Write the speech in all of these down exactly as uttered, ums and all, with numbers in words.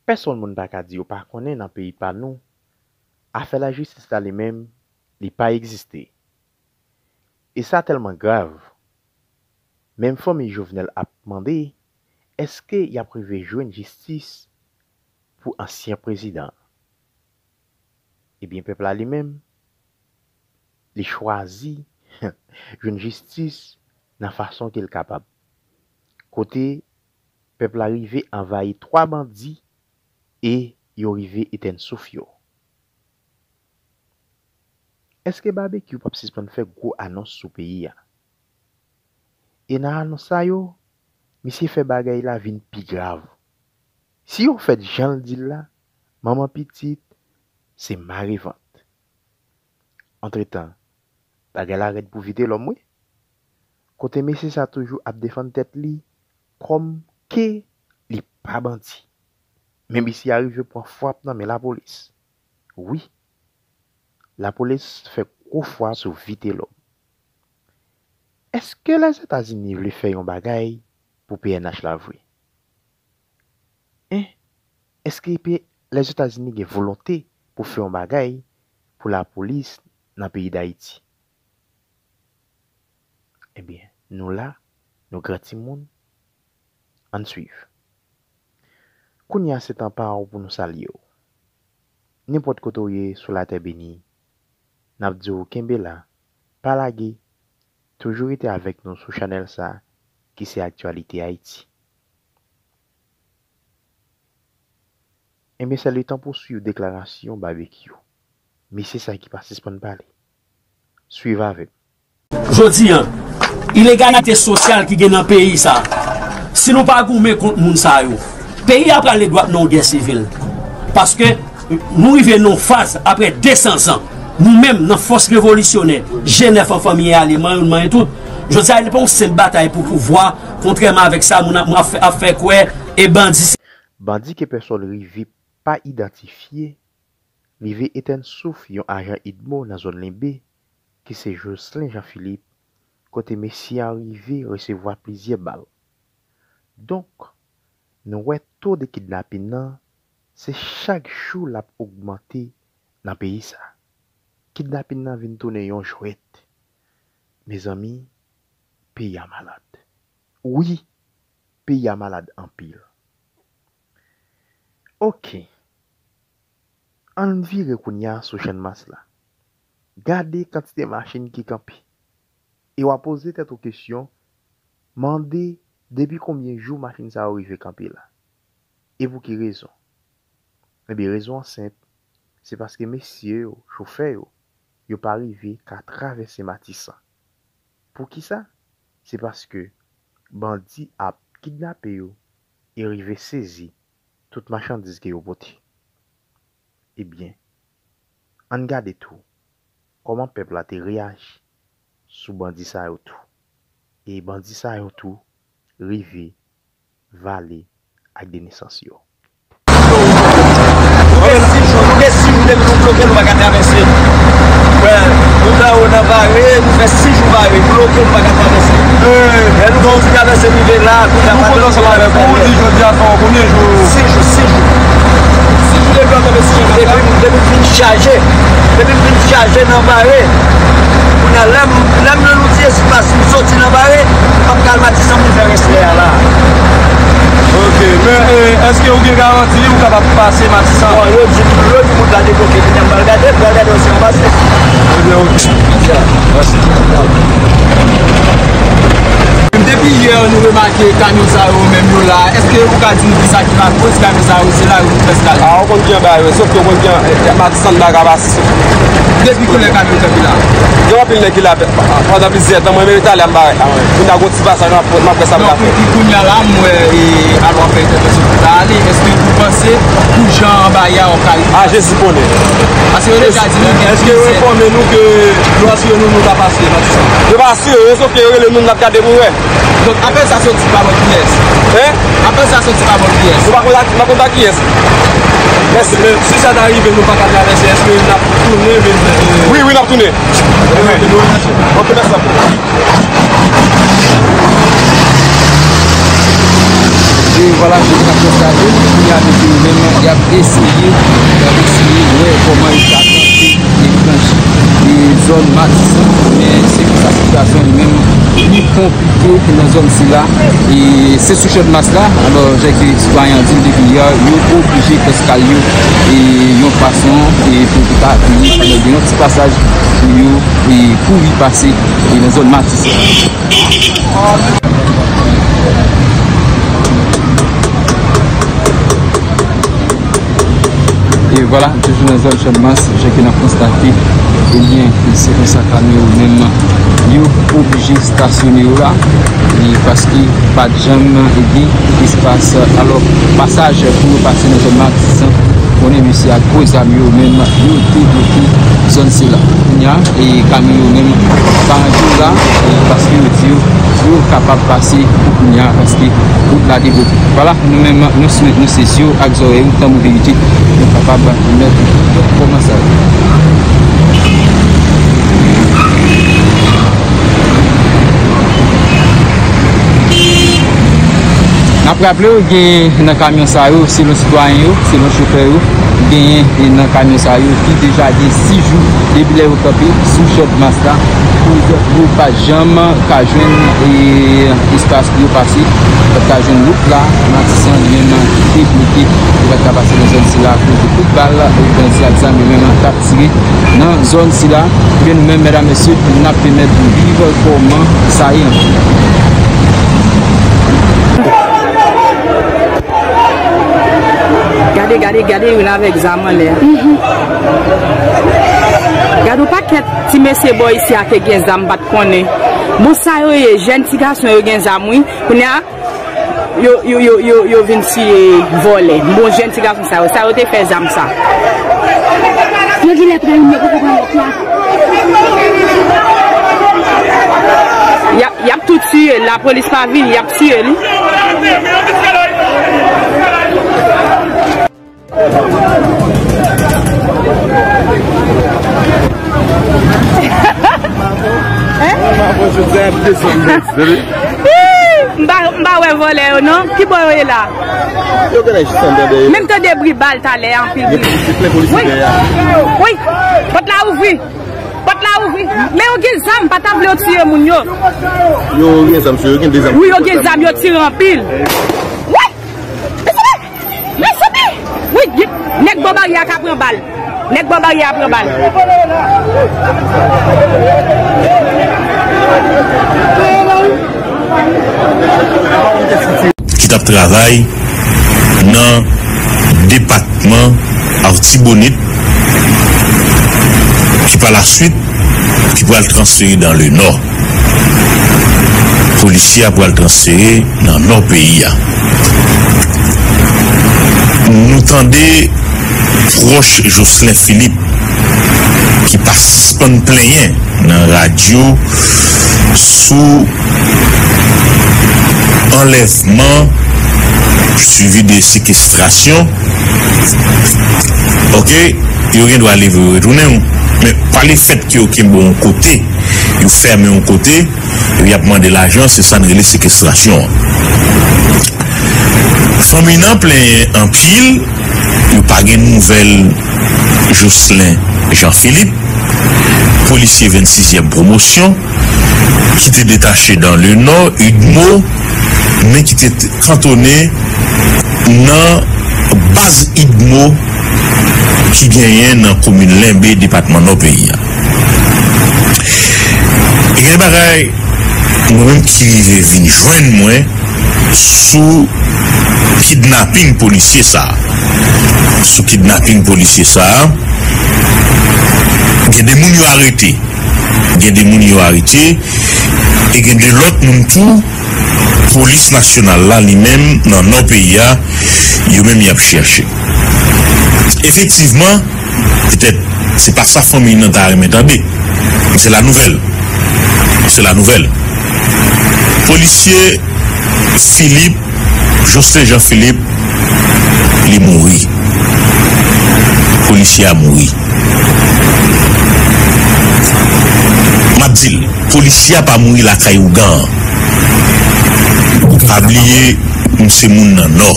Pèsonn moun pa ka di yo pa konnen nan peyi pa nou, afè lajistis la li menm, li pa egziste. E sa tèlman grav, menm fanmi Jovenel ap mande, èske y ap rive jwenn jistis pou ansyen prezidan? Ebyen, pèp la li menm, li chwazi jwenn jistis nan fason ke l kapab. Kote pèp la rive anvayi twa bandi e yo rive etèn souf yo. Èske Babekyou p ap sispann fè gwo anons sou peyi a? E nan anons sa yo, misye fè bagay la vin pi grav. Si yo fèt jan l di l la, manman pitit, se mare vant. Antretan, bagay la rèd pou Vitelòm wi. Kote mesye sa toujou ap defann tèt li kòm ke li pa bandi. Men misye arive pran frap nan men lapolis. Wi, lapolis fè gwo frap sou Vitelòm. Èske Lèzetazini vle fè yon bagay pou P N H la vre? Hein? Èske P- Lèzetazini gen volonte pou fè yon bagay pou lapolis nan peyi Dayiti? Ebyen, nou la, nou gran timoun, ann swiv. Kounye a se tan pa w pou nou salye w. Nenpòt kote w ye sou latè beni, n ap di w kenbe la, pa lage, toujou rete avèk nou sou chanèl sa ki se Aktyalite Ayiti. Enben, se le tan pou swiv deklarasyon Babekyou. Mesye sa ki pa sispann pale. Swiv avè m. Jodi a, ilegalite sosyal ki gen nan peyi sa, si nou pa goumen kont moun sa yo, peyi a prale dwat nan yon gè sivil. Paske nou rive nan yon faz, apre de san zan, nou menm nan fòs revolisyonè, G nèf an fanmi ale, manyen nou manyen tout. Jodi a, li pa yon senp batay pou pouvwa, kontrèman avèk sa moun ap, moun ap fè, ap fè kwè, e bandi se. Bandi ke pèsòn rive pa idantifye, rive etèn souf yon ajan idmo nan zòn Lenbe, ki se Jocelyn Jean Philippe, kote mesye a rive resevwa plizyè bal. Donk, nou wè to de kidnapin nan, se chak jou l ap ogmante nan peyi sa. Kidnapin nan vin tounen yon jwèt. Mezanmi, peyi a malad. Wi, peyi a malad anpil. Oke. Ann vire kounye a sou Channmas la. Gade kantite machin ki kanpe. E w a poze tèt ou kesyon, mande depi konbyen jou machin sa yo rive kanpe la? E pou ki rezon? Ebyen, rezon an senp, se paske mesye yo, chofè yo, yo pa rive ka travèse Matisan. Poukisa? Se paske bandi ap kidnape yo e rive sezi tout machandiz ke yo pote. Ebyen, ann gade tou kòman pèp la te reyaji sou bandi sa yo tou. E bandi sa yo tou rive vale ak de nesans yo. Nou gen sis jou, nou gen sis jou depi nou bloke, nou pa ka travèse. Wè, nou nan wo nan bare, nou fè sis jou bare, bloke, nou pa ka travèse. Lè nou konn travèse rive la, kounye a nou konn ansanm avèk ou, ou di jodi a fè w konbyen jou? Sis jou, sis jou. Sis jou depi w ap tonbe sis jou, depi, depi m fin chaje, depi m fin chaje nan bare. Kounye a, lè m, lè m nan Loudye, si m pa, si m soti nan bare, m p ap ka al Matisan pou m fè rès lè a la. Ok, men, e, èske ou gen garanti ou kapab pase Matisan? Bon, yo di, yo di wout la debloke, kounye a m pral gade, m pral gade yo si yo pase. Ebyen, ok. Ya, mèsi. Depi yè, nou remake kamyon sa yo menm yo la. Èske ou ka di nou kisa ki lakoz kamyon sa yo, se la yo prèske ale? A, ou konn ki anba yo, sòf ke ou konn ki an, e, Matisan pa ka pase. Depi kilè kamyon kanpe la? Gen anpil nèg ki la pandan plizyè tan, mwen menm talè a m parèt la. Kounye a gon ti pasaj m ap, m ap wè sa m ka fè. Donk, kounye a la, m wè, e, alò apre entèvansyon ki ta ale, èske ou panse pou jan anba yè a w ka rive? A, Jezi konnen. Paske yo deja di nou gen plizyè. Èske yo enfòme nou ke yo asire nou, nou ka pase Matisan? Yo pa asire, yo sòf ke yo rele nou, n ap gade pou wè. Donk, apèl sa soti pa bò kiyès? Hein? Apèl sa soti pa bò kiyès? Nou pa konn, nou pa konn pa kiyès. Mèsi. Men, si sa ta rive, nou pa ka travèse, èske n ap tounen vin fè, e... Wi, wi, n ap tounen. Ok, mèsi anpil. E vwala, jan n ap konstate, kounye a mesye yo menm, y ap eseye, y ap eseye wè kòman yo ka tante deklanche e zòn Matisan, men se konsa sitiyasyon li menm li konplike nan zòn sila. E se sou Channmas la, alò, jan ke sitwayen an di l depi yè, yo oblije fè eskal yo e yon fason e pou yo ta vini, alò, gen yon ti pasaj pou yo e kouri pase e nan zòn Matisan. E vwala, toujou nan zòn Channmas, jan ke n ap konstate, ebyen, se konsa kamyon yo menm, yo oblije estasyone yo la, e paske pa t janm gen espas, alò, pasaj pou yo pase nan zòn Matisan. Konnen mesye ak gwo zam yo menm, yo te bloke zòn sila. Kounye a, e kamyon yo menm pa antre la, e paske yo di yo, yo kapab pase pou kounye a, paske wout la te bloke. Vwala, nou menm, nou, nou, nou se zye w ak zòrèy ou, tanbou verite, nou kapab mèt kòman sa ye. N ap raple w, gen nan kamyon sa yo, selon sitwayen yo, selon chofè yo, genyen nan kamyon sa yo ki deja gen sis jou depi lè yo kanpe sou Channmas la, koz yo pa janm ka jwenn, e, espas pou yo pase, yo pa t ka jwenn wout la, Matisan li menm te bloke, yo pa t ka pase nan zòn sila akoz de kout bal, e bandi ak zam yo menm t ap tire nan zòn sila. Ebyen, nou menm, medam, mesye, n ap pèmèt nou viv kòman sa ye ankò. Gade, gade, gade youn avèk zam anlè a. Gade yon pakèt ti mesye bò isi a te gen zam, m pa t konnen. Bon, sa yo ye, jèn ti gason yo gen zam, wi. Kounye a, yo, yo, yo, yo, yo vin tiye vòlè. Bon, jèn ti gason sa yo, sa yo te fè zam sa. Yo genlè pran youn, yo poko pran lòt la. Y ap, y ap tou tiye l, lapolis pa vini, y ap tiye l wi. Hein? M pa, m pa wè vòlè yo non. Ki bò yo ye la? Yo genlè jis anndan dèyè. Menm tande bri bal talè, anpil bri. Gen polis, gen plen polisye dèyè a. Wi. Pòt la ouvri. Pòt la ouvri. Men yo gen zam, pa ta vle yo tiye moun yo. Yo gen zam sou yo, yo gen de zam. Wi, yo gen zam, yo tire anpil. Wi. Mezanmi! Mezanmi! Wi, gen, nèg bò baryè a ka pran bal. Nèg bò baryè a pran bal. Ki t ap travay nan depatman Artibonit, ki pa la swit, ki pral transfere dans le Nord. Polisye a pral transfere nan nò peyi a. Nou tande pwòch Jocelyn Philippe ki pa sispann plenyen nan radyo sou anlèvman swivi de sekestrasyon. Oke, yo gen dwa leve yo retounen w. Men pa lefèt ke yo kenbe w yon kote, yo fèmen yon kote, epi y ap mande lajan, se sa n rele sekestrasyon an. Fanmi nan plenyen anpil, yo pa gen nouvèl Jocelyn Jean Philippe, polisye vennsizyèm pwomosyon, ki te detache dans le Nord, UDMO, men ki te t-, kantone nan baz UDMO ki genyen nan komin Lenbe, depatman Nò peyi a. E gen bagay, mwen menm ki rive vin jwenn mwen sou kidnaping polisye sa a. Sou kidnaping polisye sa a, gen de moun yo arete. Gen de moun yo arete, e gen de lòt moun tou, polis nasyonal la, li menm, nan nò peyi a, yo menm y ap chèche. Efektivman, petèt, se pa sa fanmi nan ta renmen tande, men se la nouvèl. Se la nouvèl. Polisye Philippe, Jocelyn Jean Philippe, li mouri. Polisye a mouri. M ap di l, polisye a pa mouri lakay ougan an. Pa bliye, M se moun nan Nò.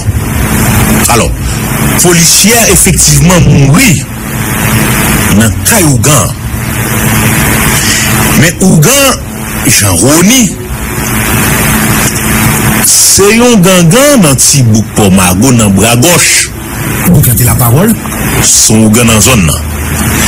Alò, polisye a efektivman mouri nan kay ougan an. Men ougan Jan Roni se yon gangan nan ti bouk Pòmago nan bra gòch. Bouk la te lapawòl. Se yon ougan nan zòn nan.